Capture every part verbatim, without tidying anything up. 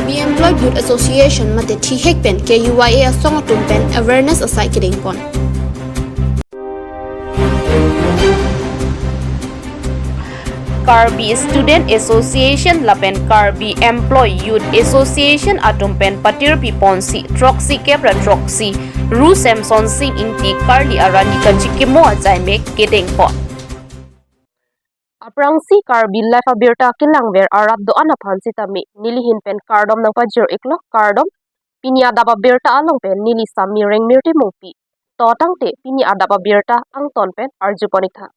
Karbi Employee Youth Association mate thihek pen K U Y A asong atum pen awareness asai kedengpon. Karbi Student Association lapen Karbi Employee Youth Association atum pen patirpi ponsi throksi kep ra throksi Ru Semson Sing Ingti karli arani kachikimo ajai mek kedengpon. Aphrangsi Karbi Live abirta kelangver arat do-an aphan sitame nelihin pen kardom nangpajir iklo, kardom. Pini adap abirta along pen neli Sami Rengmirti Mungpi. To tangte pini adap abirta angton pen arjupon iktha.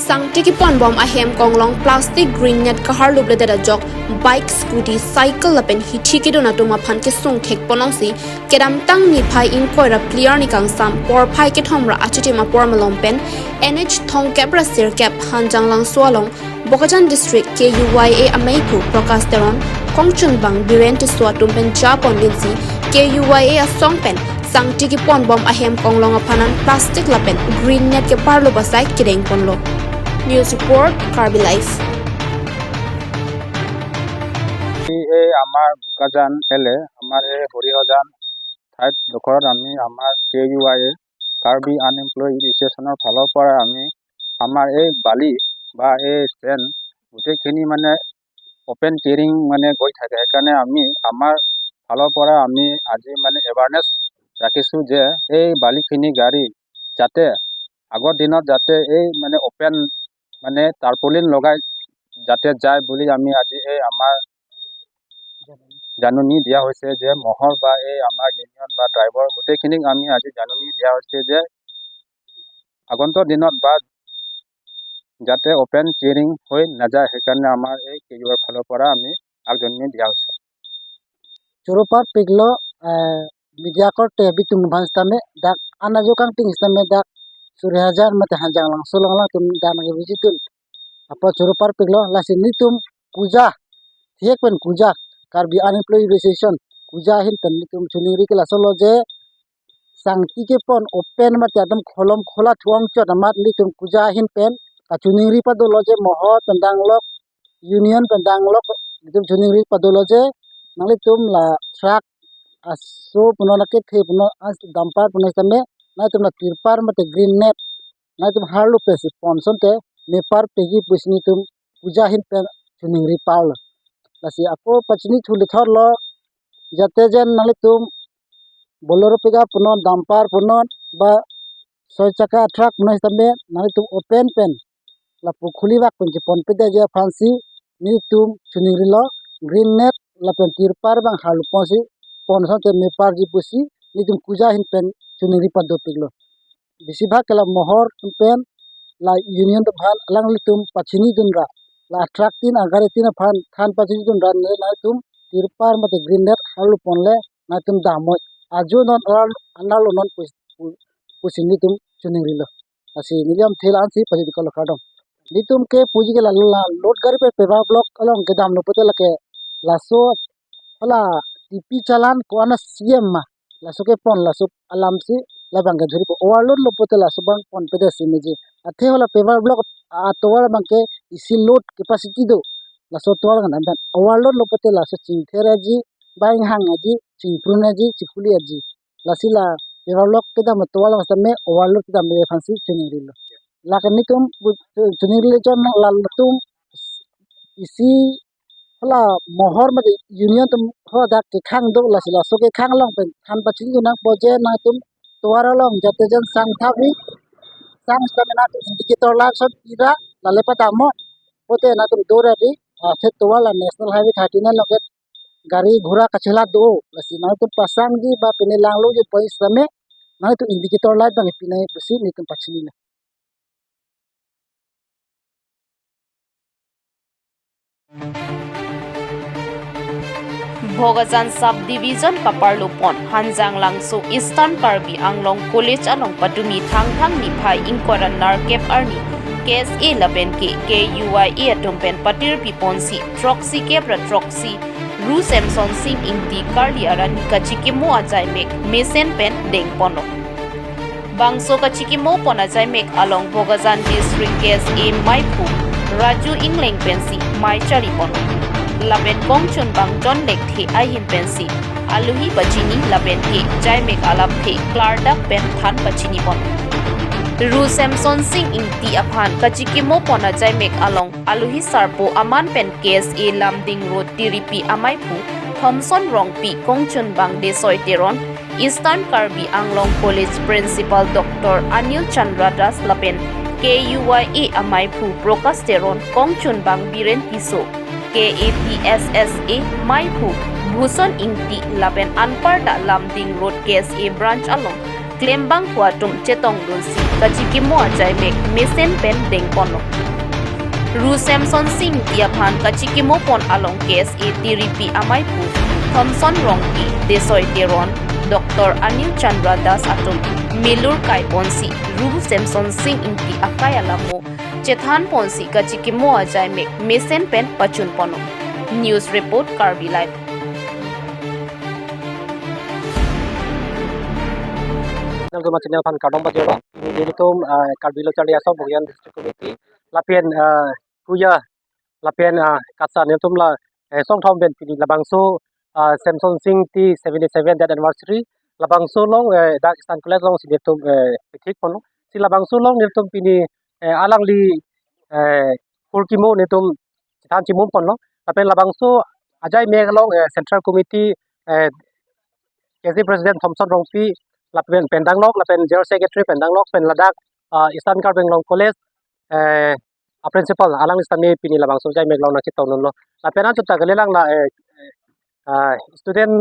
Sangti keponbom ahem konglong plastic green net kaharlupledet ajok bike, scooty, cycle lapen hithi kedun atum aphan kesung thekponlongsi kedamtang niphai ingkoi ra phli arni kangsam porphai kethom ra achitim apor malom pen N H thomkep ra sirkep Hanjanglangso along Bokajan District K U Y A ameiphu Prakash Teron, kongchunbang Biren Tisso atum pen japon dinsi K U Y A asong pen sangti keponbom ahem konglong aphan an plastic lapen green net keparlup asai kedengponlo. News report, Karbi Live. এই আমাৰ বোকাজান এলে আমাৰ এই হৰিহজান ঠাইত ডোখৰত আমি আমাৰ K U I A Karbi আনএমপ্লয়ড এছ'চিয়েশ্যনৰ ফালৰ পৰা আমি আমাৰ এই বালি বা এই চেণ্ড গোটেইখিনি মানে অপেন কেৰিং মানে গৈ থাকে। সেইকাৰণে আমি আমাৰ ফালৰ পৰা আমি আজি মানে এৱাৰনেছ ৰাখিছোঁ যে এই বালিখিনি গাড়ী যাতে আগৰ দিনত যাতে এই মানে অপেন মানে টাৰ্পলিন লগাই যাতে যায় বুলি আমি আজি এই আমাৰ জাননী দিয়া হৈছে যে মহৰ বা এই আমাৰ ইউনিয়ন বা ড্ৰাইভাৰ গোটেইখিনিক আমি আজি জাননী দিয়া হৈছে যে আগন্তুক দিনত বা যাতে অপেন কেৰিং হৈ নাযায়, সেইকাৰণে আমাৰ এই কে ইউ আইৰ ফালৰ পৰা আমি আগজাননী দিয়া হৈছে। Choro parpiklo, eh, media korte bitung bhan sitame dak anajo kangting sitame dak Surihajan mate Hanjanglangso along atum dan ke visit dun. Apot choro parpiklo, lasi nelitum kuja, thihek pen kuja, Karbi Unemployed Association kuja ahin pen nelitum choningri ke laso lo je sangti kepon open mate atum kholom khola thu-ong chot amat nelitum kuja ahin pen kachoningri padolo je mohor pen danglok, union pen danglok, nelitum choningri padolo je nanglitum la truck aso punon akethe punon as dumper punon sitame nangtum la tirpal mate green net nangtum harlup pensi pon asonte mepar pegi pusi nelitum kuja ahin pen choningri parlo. Lasi ako pachini thuli thorlo, jate jen nanglitum Bolero pickup punon, dumper punon, ba soi chakka truck punon sitame nanglitum open pen lapu khulivak pen kepon pedet aphansi nelitum choningrilo, green net lapen tirpal abang harlup ponsi pon asonte meparji pusi nelitum kuja ahin pen choningri padopiklo. Besibhag ke la mohor atum pen la union atum aphan alanglitum pachini dunra, la truck tin agari tin aphan than pachini dunra ne nangtum tirpal mate green net harlup ponle nangtum damoi ajo non alar anarlo non pus-, pu-, pusi nelitum choningrilo. Lasi neli amthel ansi pajudikalo, kardom. Nelitum ke puji ke la, la load gari pen paver block along kedamlo pulote lake laso hala T P Chalan ko-an a C M ma laso kepon laso alamsi labang ke dhuripo, overload lo pulote laso abang pon pedetsi meji. Athe hala paver block atovar abang ke isi load capacity do, laso atovar kan amdan overload lo pulote laso chingther aji, bang hang aji, chingprun aji, chikhuli aji. Lasi la paver block kedam atovar along sitame overload kedam aphansi choningrilo. Lake nelitum pu-, choningrilo chon latum isi hala mohor mate union atum hadak kekhang do, lasi laso kekhang along pen than pachini nangpo je nangtum tovar along jate jen sang thavi, sang sitame nangtum indicator light ason pira lale padamnon pulote nangtum do ready, ah, athe tovar la National Highway thirty-nine along ke gari ghora kachela do, lasi nangtum pasangji ba pine langloji point sitame nangtum indicator light abang pinai pusi nelitum pachinilo. Bokajan Sub Division kaparlup pon Hanjanglangso Eastern Karbi Anglong College along patumi Thangthang niphai ingkoi ra nerkep arni K S A lapen ke K U Y A atum pen patirpi ponsi throksi kep ra throksi Ru Semson Sing Ingti karli arani kachikimo ajai mek mesen pen dengponlo. Bangso kachikimo pon ajaimek along Bokajan District K S A maiphu Raju Engleng pensi mei charli pon. Lapen kongchunbang John Lekthe ahin pensi aluhi pachini lapen ke jaimek alapthe klardak pen than pachini pon. Ru Semson Sing Ingti aphan kachikimo pon ajaimek along aluhi sarpo aman pen K S A Lumding Road Tiripi amaiphu Thomson Rongpi, kongchunbang Desoi Teron, Eastern Karbi Anglong College Principal Doctor Anil Chandra Das lapen K U Y A amaiphu Prakash Teron, kongchunbang Biren Tisso, K A T S S A maiphu Bhuson Ingti lapen anparta Lumding Road K S A branch along klembangphu atum chetongdunsi kachikimo ajaimek mesen pen dengponlo. Ru Semson Sing Ingti aphan kachikimo pon along K S A Tiripi amaiphu Thomson Rongpi, Desoi Teron, Doctor Anil Chandra Das atum milur kai ponsi Ru Semson Sing Ingti akai alamo chethan ponsi kachikimo ajaimek mesen pen pachun ponlo. News report, Karbi Live. Nangtum channel aphan kardom pajirlo. Nelitum, ah, Karbi Lo Charli Asong Bokajan District Committee lapen, ah, Kuya lapen, ah, Kasa, nelitum la, eh, songthom pen pini labangso, ah, Semson Sing Ingti seventy seven death anniversary labangso along, eh, dak Eastern College alongsi nelitum, eh, pethik ponlo. Si labangso along nelitum pini, eh, alangli, eh, kurkimo nelitum chethan chimum ponlo. Lapen labangso ajaimek along, eh, Central Committee, eh, K S A President Thomson Rongpi lapen pen danglok, lapen General Secretary pen danglok, pen ladak, ah, Eastern Karbi Anglong College, eh, a principal alang sitame pini labangso ajaimek along nangchetongdunlo. Lapen anchot ta kalilang la, eh, ah, student,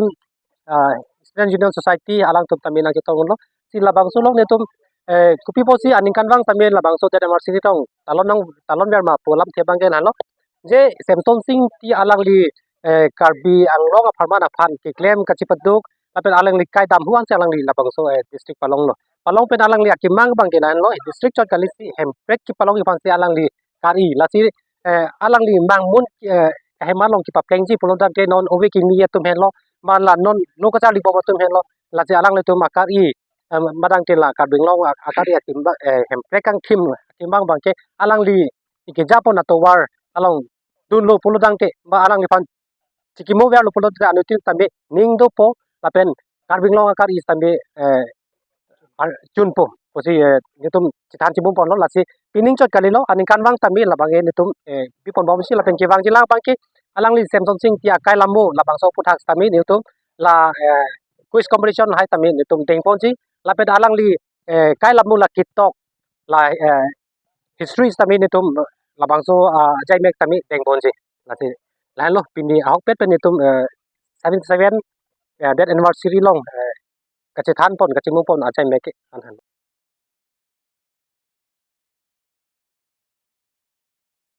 ah, Student Union Society alangtum tame nangchetongdunlo. Si labangso along nelitum, eh, kopi pusi aningkanvang tame labangso death anniversary tong talon nang, talonver ma pu alamthe abangke lahenlo. Je Semson Sing Ingti alangli, eh, Karbi Anglong apharman aphan keklem kachipaduk lapen alangli kai damhu ansi alangli labangso, eh, district palonglo. Palong pen alangli akemang abangke lahenlo, district chot kali si Hemprek kepalongji aphansi alangli kar-i. Lasi, eh, alangli mangmun, eh, kahema along kepaplengji pulo tangte non ove kimi atum henlo, ma la non lo kacharlibom atum henlo, lasi alanglitum akar-i, eh, madang te la Karbi Anglong ak-, akar-i akemang, eh, Hemprek kangthim akemang abangke alangli ikeja pon atovar along dunlo pulo tangte, ma alangliphan chikimoverlo pulo tangte anuttin tame ning dopo lapen Karbi Anglong akar-i tame, eh, ar-, chunpo pusi, eh, nelitum chethan chimum ponlo. Lasi pining chot kalilo, aningkanvang tame labangke nelitum, eh, biponbomsi lapen kevangjilang abangke alangli Semson Sing Ingti akai alamo labangso aphuthak tame nelitum la, eh, quiz competition lahai tame nelitum dengponji lapen alangli, eh, kai alamo la ketok la, eh, history tame nelitum labangso, ah, ajaimek tame dengponji. Lasi lahenlo pini ahokpet pen nelitum, eh, seventy seven, eh, death anniversary along, eh, kachethan pon, kachimum pon ajaimek ke anhan.